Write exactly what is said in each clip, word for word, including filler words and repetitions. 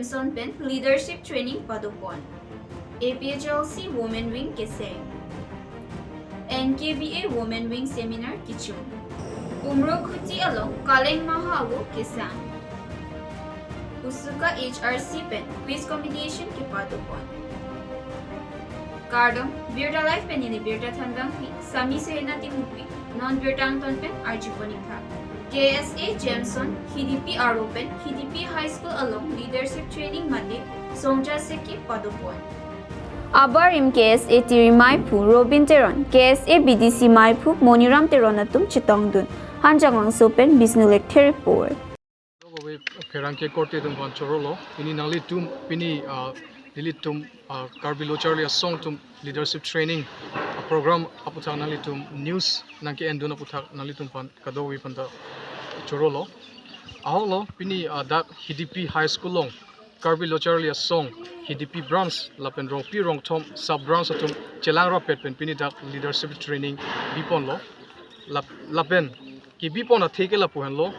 Son pen leadership training padopon. A P H L C Women Wing keseng. N K B A Women Wing seminar kechun. Umrokhuti along Kaleng Maha avo kesang. Usuka H R C pen quiz competition kepadopon. Kardom, Birta Live pen neli birta thanbangpi, Sami Sehena Timungpi, non birta angton pen arjupon ingthak. K S A Jameson, Hidipi aro pen, Hidipi High School along leadership training mate songja seki padopon. Abarim K S A Tiri Maiphu Robin Teron, K S A B D C Maiphu Moniram Teron atum chetongdun. Hanjanglangso pen Bisnu Lekthe report. Hello, we pherangke korte atum aphan chorolo. Pini nanglitum, pini, ah, nelitum, ah, Karbi Lo Charli Asong atum leadership training, ah, program aputhak nanglitum news nangke-endun aputhak nanglitum aphan kadokave aphanta chorolo. Ahoklo, pini, ah, dak Hidipi High School along Karbi Lo Charli Asong, Hidipi branch lapen Rongpi Rongthom sub branch atum chelang rapet pen pini dak leadership training biponlo. Lap-, lapen kebipon athe ke lapu henlo,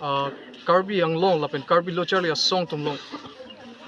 ah, Karbi Anglong lapen Karbi Lo Charli Asong atum along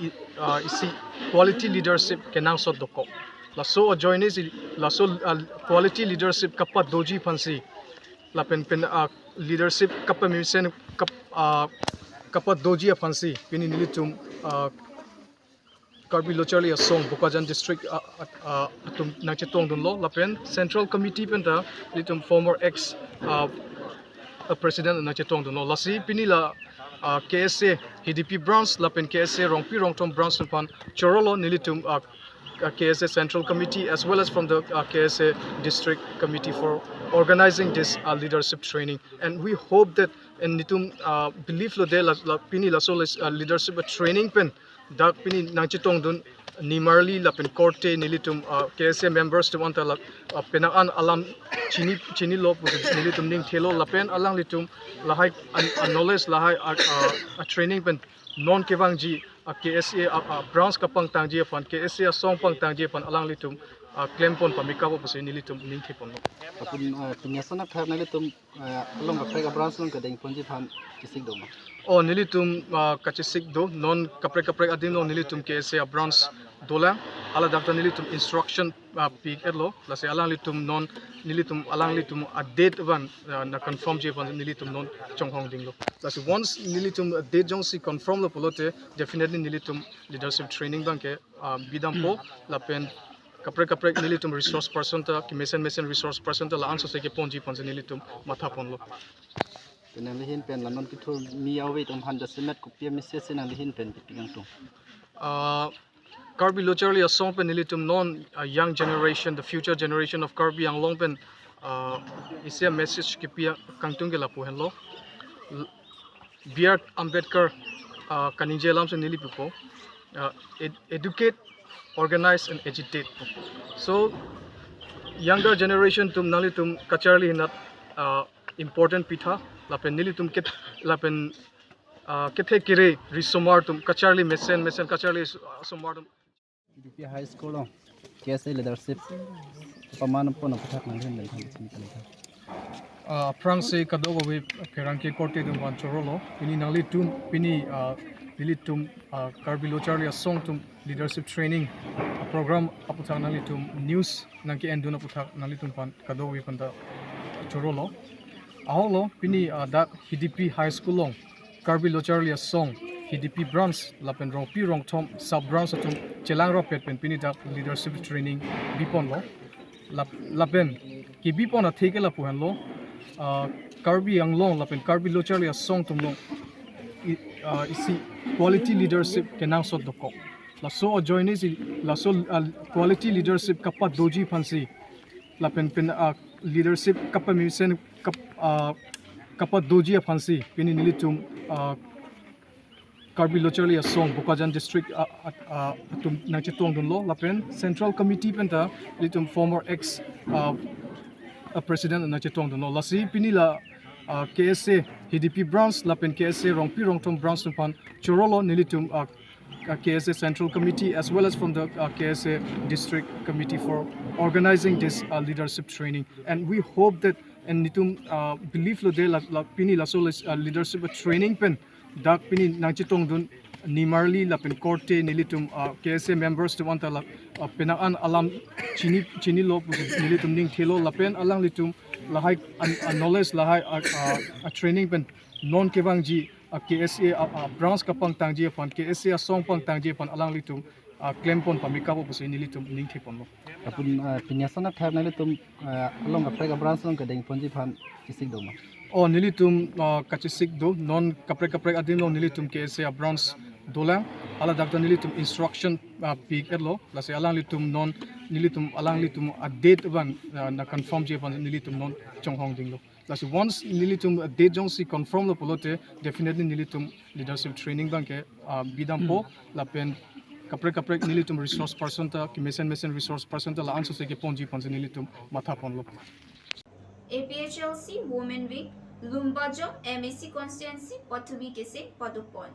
i-, ah, isi quality leadership kenangsot dokok. Laso ajoine si laso, ah, quality leadership kapadoji aphansi lapen pen, ah, leadership kapamesen kap-, ah, kapadoji aphansi pini nelitum, ah, Karbi Lo Charli Asong Bokajan District, ah, ah, ah, atum nangchetongdunlo lapen Central Committee penta nelitum former ex, ah, ah, president nangchetongdunlo. Lasi pini la, ah, K S A Hidipi branch lapen K S A Rongpi Rongthom branch aphan chorolo nelitum, ah, uh, K S A Central Committee as well as from the, uh, K S A District Committee for organizing this, uh, leadership training. And we hope that, and nelitum, uh, believe lo de la, la pini laso les-, uh, leadership training pen dak pini nangchetongdun nimarli lapen korte nelitum, uh, K S A members atum anta la, uh, penang an alam chini, chinilo pu nelitum ningthelo lapen alanglitum lahai an, an knowledge lahai, uh, uh, a training pen non kevangji, ah, K S A, ah, ah, branch kapangtangji aphan, K S A asong pangtangji aphan alanglitum, ah, klemponpo, mekappo pusi nelitum ningtheponlo. Apun, ah, pini ason athak nanglitum, ah, along kaprek a-branch along kedengponji aphan chesik doma? Oh, nelitum, ah, kachesik do, non kaprek kaprek adim along nelitum K S A a-branch dolang, hala dak ta nelitum instruction, ah, pi-etlo, lasi alanglitum non nelitum alanglitum a-date abang, ah, nang-confirmji aphan nelitum non chonghong dinglo. Lasi once nelitum a-date jongsi confirmlo pulote, definitely nelitum leadership training abangke, ah, bidampo, lapen kaprek kaprek nelitum resource person ta, kemesen mesen resource person ta la-an sose keponji aphansi nelitum mathaponlo. Te nanglihin pen la non kethur mi ave atum aphan jasemet kopi a-message si nanglihin pen pitik angtung? Ah, Karbi Lo Charli Asong pen nelitum non, ah, young generation, the future generation of Karbi Anglong pen, ah, isi a-message kepi kangtung ke lapu henlo. L-, B R Ambedkar, ah, kaningje alam si neli pupo, ah, ed-, educate, organize and agitate. So younger generation atum nanglitum kacharli hinat, ah, important pitha, lapen nelitum ket-, lapen, ah, kethe kere risomar atum kacharli mesen mesen kacharli s-, ah, somar atum. Hidipi High School along K S A leadership pamanpon aputhak nanglihin pen than chini kali tha. Ah, aphrangsi kadokave pherangke korte atum aphan chorolo. Pini nanglitum, pini, ah, nelitum, ah, Karbi Lo Charli Asong atum leadership training, ah, program aputhak nanglitum news nangke-endun aputhak nanglitum aphan kadokave aphanta chorolo. Ahoklo, pini, ah, dak Hidipi High School along Karbi Lo Charli Asong, Hidipi branch lapen Rongpi Rongthom sub branch atum chelang rapet pen pini dak leadership training biponlo. Lap-, lapen kebipon athe ke lapu henlo, ah, Karbi Anglong lapen Karbi Lo Charli Asong atum along i-, ah, isi quality leadership kenangsot dokok. Laso ajoine si laso, ah, quality leadership kapadoji aphansi lapen pen, ah, leadership kapamesen kap-, ah, kapadoji aphansi pini nelitum, ah, Karbi Lo Charli Asong Bokajan District, ah, ah, ah, atum nangchetongdunlo lapen Central Committee penta nelitum former ex, ah, ah, president nangchetongdunlo. Lasi pini la, ah, K S A Hidipi branch lapen K S A Rongpi Rongthom branch atum aphan chorolo nelitum, ah, uh, K S A Central Committee as well as from the, uh, K S A District Committee for organizing this, uh, leadership training. And we hope that, and nelitum, uh, believe lo de la, la pini laso les-, uh, leadership training pen dak pini nangchetongdun nimarli lapen korte nelitum, ah, K S A members atum anta la, ah, penang an alam chini, chinilo pusi nelitum ningthelo lapen alanglitum lahai an, an knowledge lahai, ah, ah, ah, training pen non kevangji, ah, K S A, ah, ah, branch kapangtangji aphan, K S A asong pangtangji aphan alanglitum, ah, klempon pamikabo pusi nelitum ningtheponlo. Apun, ah, pini ason athak nelitum, ah, along kaprek a-branch along kedengponji aphan kisik do ma? Oh, nelitum, ah, kachisik do, non kaprek kaprek adim along nelitum K S A branch dolang, hala dak ta nelitum instruction, ah, pi-etlo, lasi alanglitum non, nelitum alanglitum a-date abang, ah, nang confirmji aphan nelitum non chonghong dinglo. Lasi once nelitum a-date jongsi confirmlo pulote, definitely nelitum leadership training abangke, ah, bidampo, lapen kaprek kaprek nelitum resource person ta, kemesen mesen resource person ta la-an sose keponji aphansi nelitum mathaponlo. A P H L C Women Wing, Lumbajong M A C Constituency, Pathumi Keseng padopon.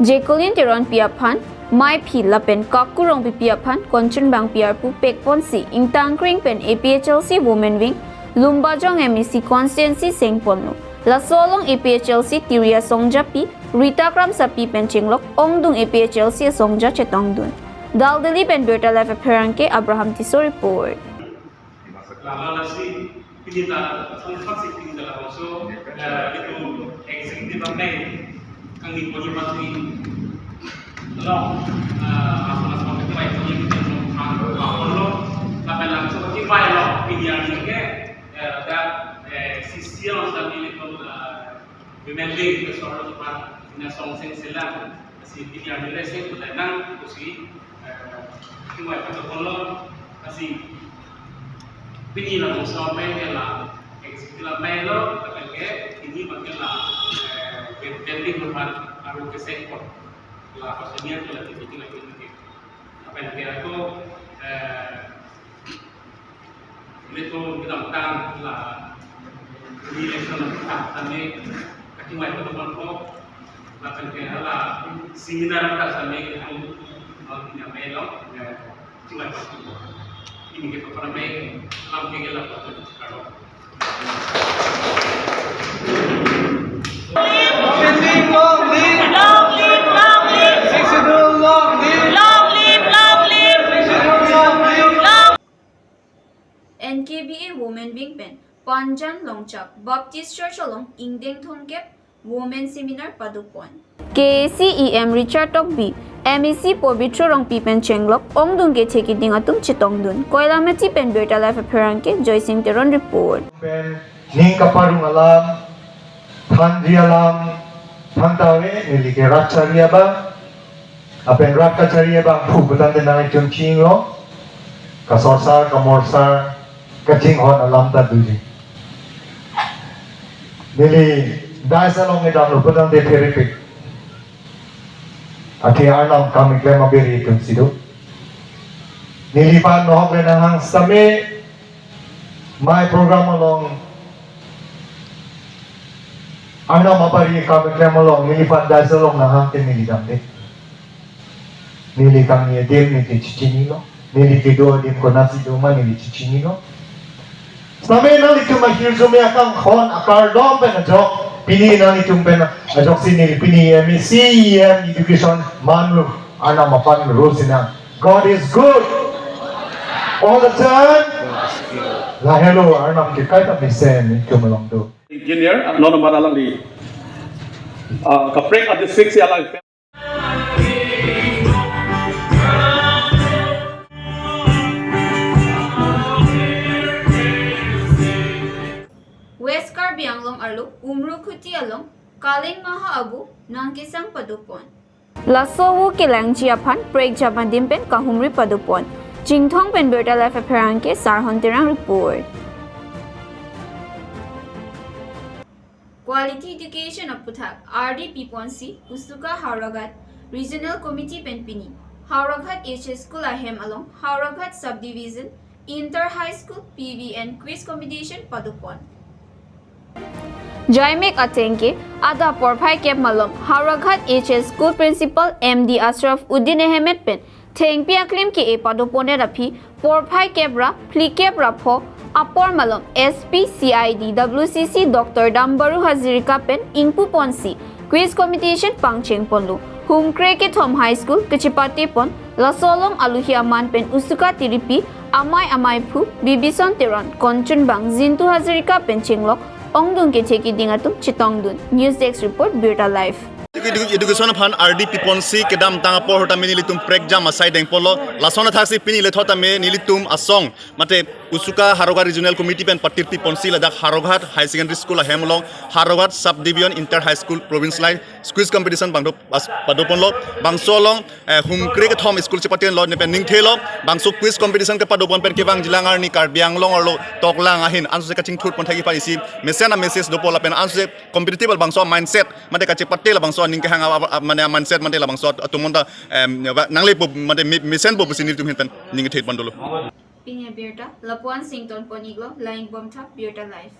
Jekolin Teronpi aphan maiphi lapen Kaku Rongpipi aphan konchun bang P R pu pekponsi ingtangkring pen A P H L C Women Wing, Lumbajong M A C Constituency sengponlo. Laso along A P H L C tiri asongjapi Rita Kramsapi pen chenglok ongdung A P H L C asongja chetongdun. Daldali pen birta live apherangke Abraham Tisso report. Lalo lasi pini ta, samsam si pini ta labangso, eh, itum executive amei kangni poni matui along, eh, asal asal kita baik poni kita along, ah, along, lapen langsung kita baik along pini yang ini ke, eh, ada, eh, sisi yang sambil itu, eh, Women Wing ke soal depan, ina song seng selang, si pini yang ini seng, nang, si, eh, cuma itu kolom, si pini labangso amei ke la executive amei lo, lapen ke pini abangke la, eh, pending depan aru ke sektor. La pasonian ke la tinggi tinggi tinggi. Lapen ke ako, eh, ilitum kedamtang la election ta sami kachingvai padopon ko, lapen ke hala seminar ta sami ang, ang amei lo, eh, Long live, long live! Long live, long live! Sixth Schedule long live! Long live, long live! Sixth Schedule long live! Long N K B A Women Wing pen Panjan Longchak Baptist Church along ingdeng thomkep Women Seminar padopon. K A C E M Richard Tokbi, M A C Pobitro Rongpi pen chenglok ongdung kethe keding atum chetongdun. Koilamati pen birta live apherangke Joysing Teron report. Pen ning kaparong alam, thanji alam, thantave neli ke rat chari abang, lapen rat kachari abangphu pu tangte nanglitum chinglo, kasorsar, kamorsar, kachinghon alam ta doji. Neli dais along kedamlo pu tangte pherepik. Athe Arnam kam keklem abiri atum si do. Neliphan nohok le nanghang sitame, mai program along, Arnam abiri kam keklem along, neliphan dais along nanghang te neli damde. Neli kangni adim neli chechinilo. Neli kedo adim konatsi do ma neli chechinilo. Sitame nanglitum ahirjume akanghon akardom pen ajok, pini nanglitum pen ajoksi neli pini M A C E M education manlo, Arnam aphan ro sinang. God is good all the time. Lahelo Arnam ke kaita mesen nelitum along do. Engineer, non nomor alangli, ah, kaprek a-district si alang. West Karbi Anglong arlo Umrukhuti along Kaleng Maha abu nangkesang padopon. Laso abu kelangji aphan prekjam adim pen kahumri padopon. Chinthong pen birta live apherangke Sarhon Terang report. Quality Education aputhak ardi piponsi Kusuka Howraghat Regional Committee pen pini Howraghat H S School ahem along Howraghat Subdivision Inter High School P V N Quiz Competition padopon. Jaimek atengke adap porphai kep malom Howraghat H S School Principal M D Ashraf Uddin Ahmed pen thengpi aklim ke-e padopondet aphi porphai kep ra phlikep ra pho apor malom S P C I D W C C Doctor Dambaru Hazarika pen ingpuponsi quiz competition pangchengponlo. Humkre kethom High School kachepate pon, laso along alohi aman pen Usuka Tiripi, amei ameiphu Bibison Teron, konchunbang Jintu Hazarika pen chenglok ongdung kethe keding atum chetongdun. News Desk Report, Birta Live. Edu- edu- Education aphan ardi piponsi kedamtang apor ahut tame nelitum prekjam asai dengponlo. Lason athaksi pini lethot tame nelitum asong mate Usuka Howraghat Regional Committee pen patirpi ponsi ladak Howraghat High Secondary School ahem along Howraghat Sub Division Inter High School Provincialized Quiz Competition bangtho pas- padoponlo. Bangso along eh, Humkre kethom school chepate lo ne pen ningthelo. Bangso quiz competition kepado pon pen kevangjilang arni Karbi Anglong arlo toklang ahin ansose kachingthur pon thekji aphan isi mesen a message dopo lapen ansose competitive labangso mindset mate kachepate labangso aning kehang a- a- mane mindset mate labangso atum monta em, ba- nanglepo mate me- mesenpo pusi nelitum ahin pen ningthe pondolo. Pini abirta lapu-an sington pon-iklo, la-ingbomtha Birta Live.